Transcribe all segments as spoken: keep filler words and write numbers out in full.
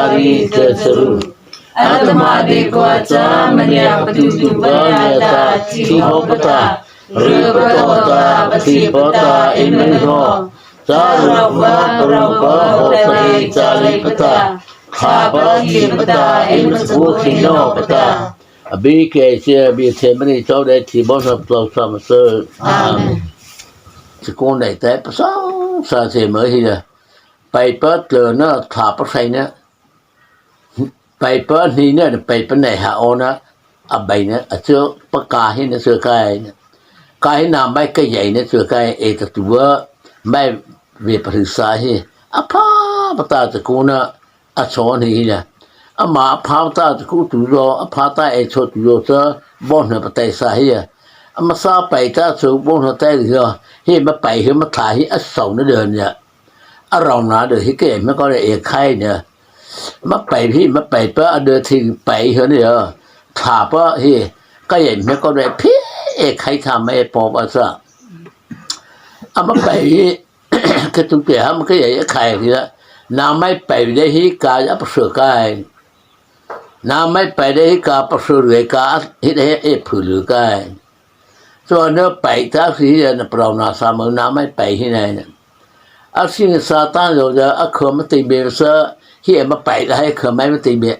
Mari ta charu. Atahmâ deikua cha maniah patutuhpa nata thihawhpa ta, ryhpa tawhta, pathipata, eima hawh. Châ rawpa, parapa, hawhpa, châ leipa ta, thapa, thipata, eima chakao khei nawpa ta. A bie kei cha, a bie thei mani chau dei thi baw sa tlô sa ma sa. Amen. Chakao dei ta, pasang sa cha ma hi la. Paipa tlôna, thapa saina. Paipa hnina, paipa nei ha awna, a beina, a chu pa ka hina chu kai na. Ka hina mai ka yeina chu kai e ta tua, mai ve pa hri sa hi. A pha pa ta ta ku na, a chaw ni hi la. Ama a pha ta ta ku tu zo, a pha ta e chaw tu zo cha, baw na pa tai sa hi a. Ama sa pai ta chu baw na tai zo, hi ma pai hi ma tha hi a sau na dei na. A rau na dei hi ke, me ko le e khai na. Ma pai hi, ma pai pa, a dei thi pai hi ni ya. Tha pa hi, ka ye me ko le phi e khai tha ma e po pa sa. A ma pai hi, ke tu pe ha ma ke ye khai hi la. Na mai pai de hi ka ya pa su kai. Na mai pai de hi ka pa su le ka hi de e phu lu kai. Chu na pai ta si ya na prau na sa mo na mai pai hi na na. A sing Satan lo ya a kho ma ti be sa hi e ma pai la he kho mai ma ti be.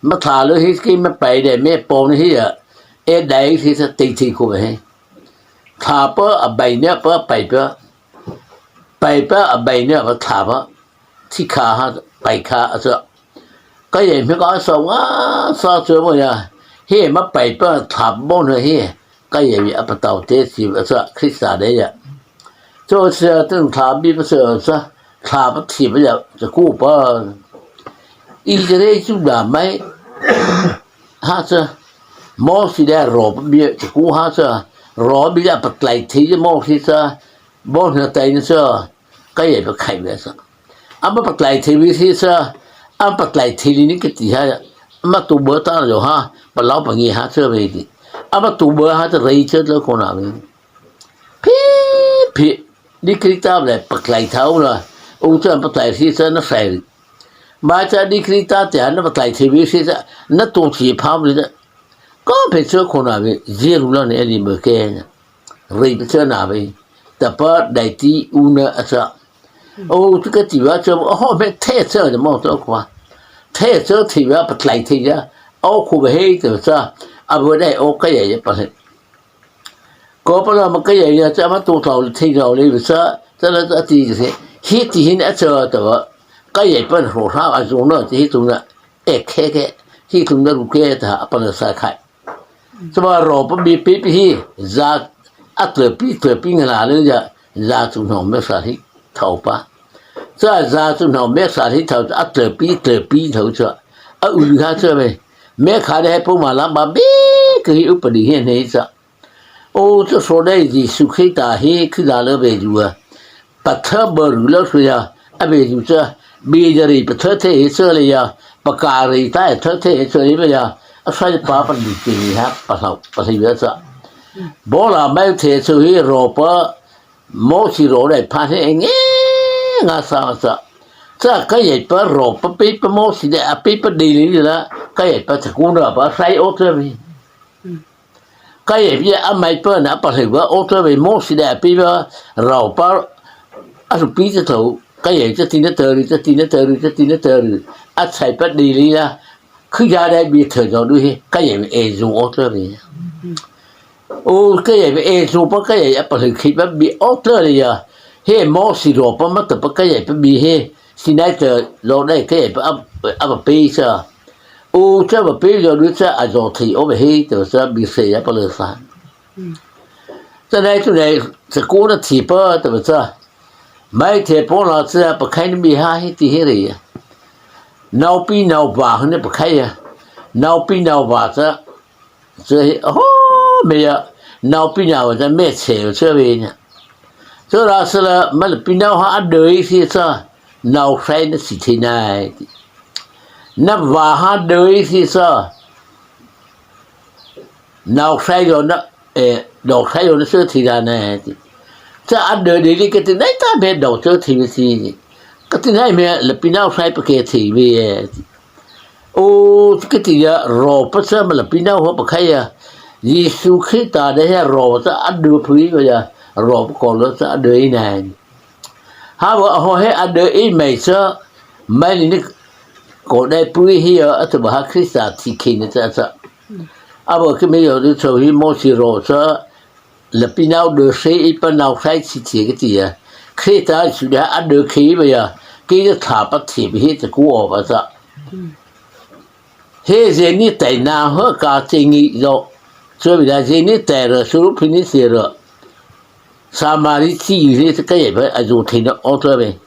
Ma tha lo hi ki ma pai de me po ni hi ya. E dai hi sa ti ti ko he. Tha pa a bai ne pa pai pa. Pai pa a bai ne pa tha pa. Thi kha ha pai kha a sa. Ka ye me ka sa wa sa chu mo ya. Hi ma pai pa tha bo na hi. Ka ye mi a pa tau te si a sa Krista de ya. Chu sa tun tha bi pa sa sa. Tha pa thi pa ya sa ku pa. Israel chu da mai. Ha sa. Mawsi de ro pa bi sa ku ha sa. Ro bi ya pa tlai thi Mawsi sa. Bo na tai ni sa. Ka ye pa khai ve sa. Ama pa tlai thei vi si sa, ama pa tlai thei li ni ka ti ha, ama tu bo ta lo ha, pa lau pa ngi ha sa ve ti. Ama tu bo ha ta rei sa lo ko na ve. Phi, phi, ni Krista le pa tlai thau la, u sa pa tlai si sa na sai. Ma sa ni Krista te na pa tlai thei vi si sa, na tu si pha ve. Ka pe sa ko na ve, Jerusalem ni ani mo ke na. Rei pe sa na ve. Ta pa dai ti u na a sa. O, tu ka ti va cha, o, ho, me the cha de mo to kwa. The cha ti va pa tlai the ya. O, khu ba he to cha. A bo dai o ka ya ya pa he. Ko pa la ma ka ya ya cha ma to to the ya le sa. Cha la cha ti se. Hi ti hin a cha ta va. Ka ya pa ho ha a zo na ti hi tu na. E khe khe. Hi tu na ru khe ta pa na sa khai. Chaba ro pa bi pi pi hi, za a tlei pi, tlei pi nga la le ya, za chu no me sa hi thau pa. Cha za chu no me sa hi thau, a tlei pi, tlei pi thau cha. A u ha cha me. Me kha de he pu ma la ba bi ka hi u pa di hi ne cha. O cha so de Jisu Krista hi khi da le be ju a. Patha ba ru la su ya, a be yu cha, be ya ri patha the he cha le ya, pa ka ri ta he tha the he cha le ya, a sa pa pa ni ti ni ha, pa sa, pa sa ya cha. Bo la mai the cha hi ro pa, Mawsi ro le pa he nge, nga sa cha. Cha ka ye pa ro pa pe pa Mawsi de, a pe pa de li la, ka ye pa cha ku na pa sa o cha mi. Ka ye pi a mai pa na pa hlei va o ta ve Mawsi de a pi va rau pa a su pi ta tho. Ka ye ta ti na ta ri, ta ti na ta ri, ta ti na ta ri. A chai pa di li ya. Khu ya de bi thei zo du hi. Ka ye e zu o ta ve. O ka ye e zu pa ka ye a pa hlei khi pa bi o ta li ya. He Mawsi ro pa ma ta pa ka ye pa bi he. Sinai ta lo de ka ye pa a pa pi sa. U cha ba pe yo lu cha a zo thei o ba he to cha bi se ya pa le sa. Cha nai tu nai cha ko na thi pa to ba cha. Mai the po la cha pa khai ni mi ha he ti he re ya. Nau pi nau ba ha ne pa khai ya. Nau pi nau ba cha. Cha he ho me ya. Nau pi nau ba cha me che yo cha ve nya. Cha ra sa la ma le pi nau ha a de si cha. Nau khai na si thei nai. Na va ha dei si sa. Nau khai yo na, eh, nau khai yo na sơ thi ra na ti. Cha a dei dei li ke ti nai ta be dau sơ thi mi si. Ka ti nai me la pinau sai pa ke thei me e. O, ka ti ya ro pa sa ma la pinau ho pa khai ya. Jisu Krista de he ro sa a du pui ba ya. Ro pa ko lo sa a du i nai. Ha ba ho he a du i mai sa. Mai ni ni ko dai pui hi ya a tu ba ha Krista thi khi ni sa sa. A ba ki me yo du so hi mo si ro sa. La pinau de sei i pa nau sai chi chi ka ti ya. Krista su da a de khi ba ya. Ki ya tha pa thi bi hi ta ku o ba sa. He zeni tai na ho ka ti ngi zo. So bi da zeni tai ra su ru pi ni si ra. Samari chi yi ni ka ya ba a zo thi na o to be.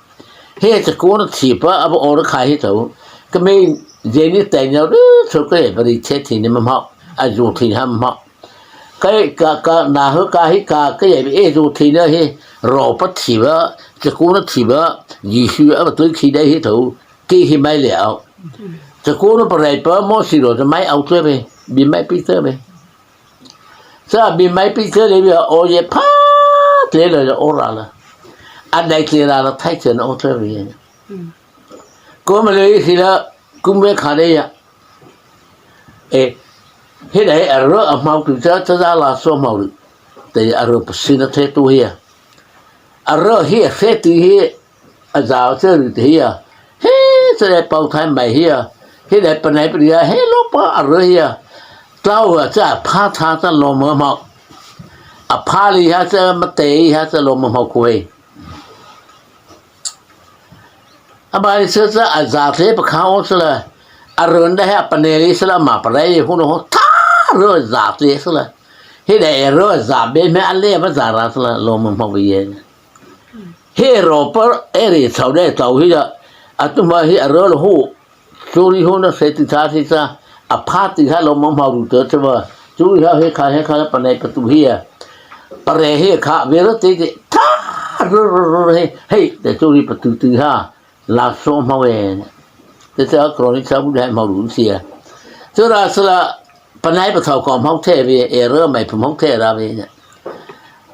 He ta ku na thi pa a ba o ra khai hi to. Ka me zeni tai na ru so ka ya ba ri che thi ni ma ma. A zo thi ha ma. Ka, ka, ka, na ho ka hi ka, ka ya e zo thi na hi, ro pa thi ba, cha ku na thi ba, Jisu a ba tu khi dai hi to, ki hi mai le au. Cha ku na pa rai pa mo si ro cha mai au cha be, bi mai pi cha be. Cha bi mai pi cha le bi o ye pa, le le o ra la. A dai le ra la thai cha na o cha be. Ko ma le hi la, ku me kha le ya. E, he dai a ro a mau tu cha cha za la so mau ru. Te a ro pa si na the tu hi a. A ro hi a fe tu hi a za cha ru te hi a. He cha dai pau thai mai hi a. He dai pa nai pa ri a he lo pa a ro hi a. Tao a cha pha tha cha lo mo mau. A pha li ha cha ma te ha cha lo mo mau ko e. A ba ni sa sa a za te pa kha o sa la. A ro nda he a pa ne li sa la ma pa rai hu no ho tha ro za te sa la. He dai ro za be me a le ba za ra sa la lo mo mo be ye. He ro pa e ri chau de chau hi da. A tu ma hi a ro lo hu. Churi ho na se ti tha ti sa. A pha ti ha lo mo mo ru te te ba. Churi ha he kha he kha pa ne pa tu hi ya. Pa re he kha ve ro te te. Tha ro ro ro he. He te churi pa tu tu ha. La so hmao e. Te te a kroni cha bu dai hmao lu sia. Chu ra sa la panai pa thau ko hmao the ve e ro mai pa hmao the ra ve.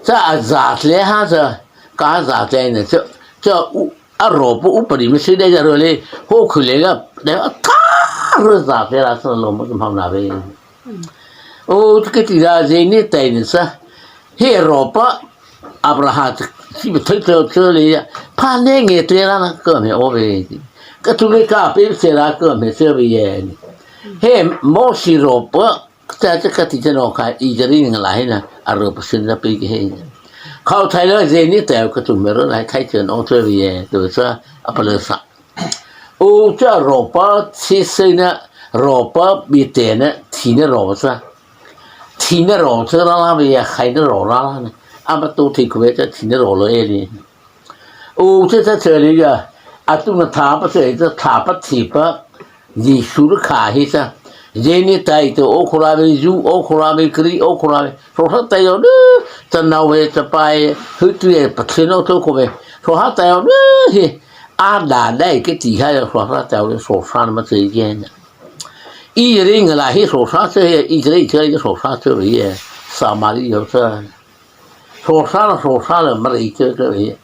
Cha a za tle ha cha ka za tle ne cha cha u a ro pu u pa ri mi si de ja ro le ho khu le ga de a tha ro za tle ra sa lo mo hmao na ve. O, te ke ti ra ze ni tai ni sa. He ro pa Abraham si ba thai thai thai le ya. Pha ne nge te ra na ka me o ve. Ka tu le ka pe se ra ka me se ve ye ni. He mo si ro pa. Ka ta ka ti te no ka i ja ri ni la he na. A ro pa sin ra pe ke he. Khau thai le ze ni tai ka tu me ro na thai thai no thai ve ye. Tu sa a pa le sa. O cha ro pa thi se na ro pa bi te na thi na ro sa. Thi na ro sa la la bi ya khai na ro la la na. A ma to thi ku ve cha thi na ro lo e ni. O cha cha cha li ya. A tu na tha pa se cha tha pa thi pa. Jisu ru kha hi sa. Ze ni tai to o khu ra ve zu o khu ra ve kri o khu ra ve. So sa tai yo du. Cha nau ve cha pai. Hu tu ye pa thi no to ko ve. So sa tai yo du hi. A da dai ke ti ha yo so sa ta yo so sa ma se ye na. I ri nga la hi so sa se ye, i ri ke so sa se ye. Samari yo sa. So sa la so sa la ma ri ke ke ye.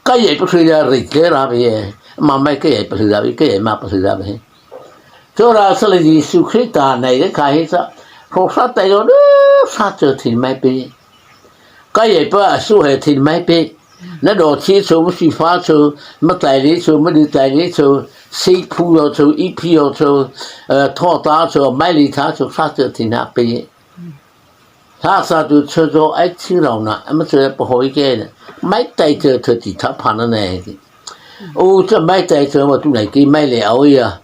Ka ye pa se ya ri ke ra ye. Ma mai ke ye pa se ya ke ye ma pa se ya. Cho ra sa le Jisu Krista nai de ka hi sa. So sa ta yo du sa che thi mai pe. Ka ye pa a su he thi mai pe. Na do thi so mu si fa so ma tai li so ma du tai li so si phu yo so i phi yo so eh tho ta so mai li ta so sa so thi na pe. Sa sa tu so so ai thi rau na ma so pa hoi ke na. Mai tai so so ti tha pha na ne. O cha mai tai so ma tu nai ki mai le au ya.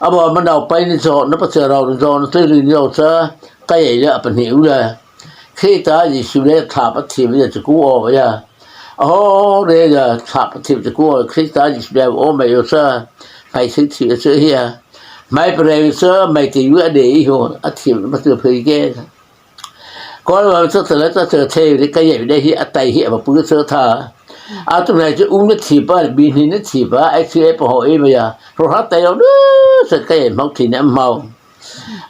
A ba ma dau pai ni so na pa so rau ni so na tu li ni yo sa. Ka ye ya pa ni u la. Krista Jisu le tha pa thi ve cha ku o ya. Aho re ya tha pa thi ve cha ku o Krista Jisu le o mai yo sa. Pai si thi ve sa hi ya. Mai pa re sa mai ti yu a de i ho a thi pa thi phe ke. Ko lo sa sa le sa sa the re ka ye de hi a tai hi a pa pu sa tha. A tu le cha u na thi pa bi ni na thi pa ai thi pa ho e ma ya. Ro ha tai yo sa ka ye mau thi na mau.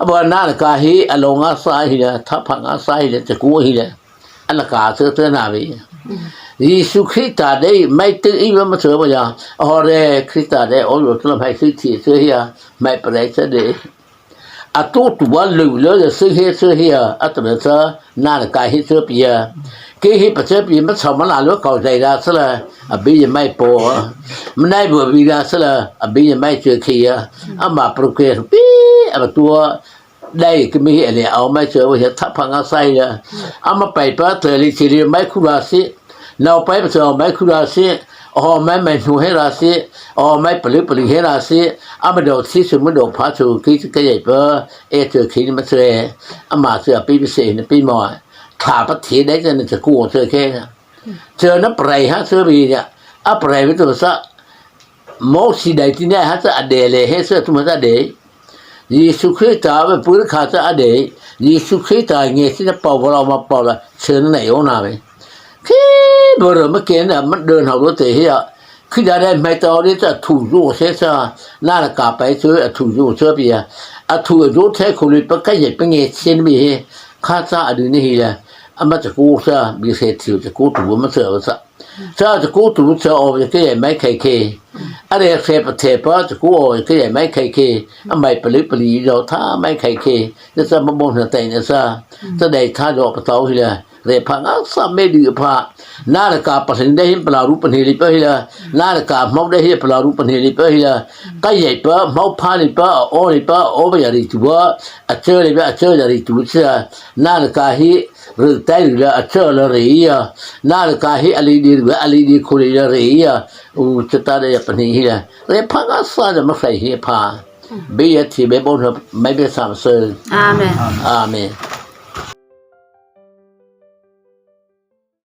A ba na ka hi a lo nga sa hi le tha pha nga sa hi le cha ku hi le. A la ka sa sa na ve. Zisu Krista dei mai tei ei ma ma châ ba ya. Aw re, Krista dei o lo tu la mai si thi châ hia, mai prai châ dei. A tu tu ba lu lo ya si he châ hia, a tu na châ, na na ka he châ pi ya. Ke he pa châ pi ma châ ma la lo kau zai la sa la, a bi ya mai po. Ma nai bu bi la sa la, a bi ya mai châ khi ya. A ma pro ke pi, a ma tu a, dai ke mi he le au mai châ ba ya tha pha nga sai ya. A ma pai pa te li chi li mai khu la si. Nau pai pa châ mai khu la si. Aw mai mai nu he la si. Aw mai pa li pa li he la si. A ma do si su ma do pha chu ki ka yai pa. E châ khi ni ma châ. A ma châ a pi pi se ni pi mo. Tha pa thi dai châ na châ ku châ ke. Châ na prai ha châ bi ya. A prai bi tu sa. Mawsi dai ti ne ha cha a dei le he cha tu ma cha dei. Zisu Krista ve pur kha cha a dei. Zisu Krista nge si na pau va la ma pau la châ na nei o na ve. Khi bo ro ma ke na ma dön hau lo te he ya. Khi da dai mai ta o le cha thu zo se cha. Na la ka pai châ a thu zo châ pi ya. A thu zo the khu le pa ka ye pa nge chen mi he. Kha cha a du ni hi ya. A ma cha ku cha bi se thiu cha ku tu ma cha cha. Cha cha ku tu cha o ya ke mai khai khe. A re se pa the pa cha ku o ya ke mai khai khe. A mai pa li pa li lo tha mai khai khe. Na cha ma bo na tai na cha. Cha dai tha lo pa tau hi la. Re pha nga sa me du pha. Na la ka pa hin dei hin pa la ru pa ni li pa hi la. Na la ka mau dei hin pa la ru pa ni li pa hi la. Ka ye pa mau pha li pa o li pa o ba ya ri tu ba. A châ li ba a châ ya ri tu cha. Na la ka hi Ru tai ru la a châ la ri ya. Na la ka hi a li di ru a li di khu ri la ri ya. U cha ta da ya pa ni hi la. Re pha nga sa da ma sai hi pha. Bi ya thi be bo na mai be sa ma se. Amen. Amen.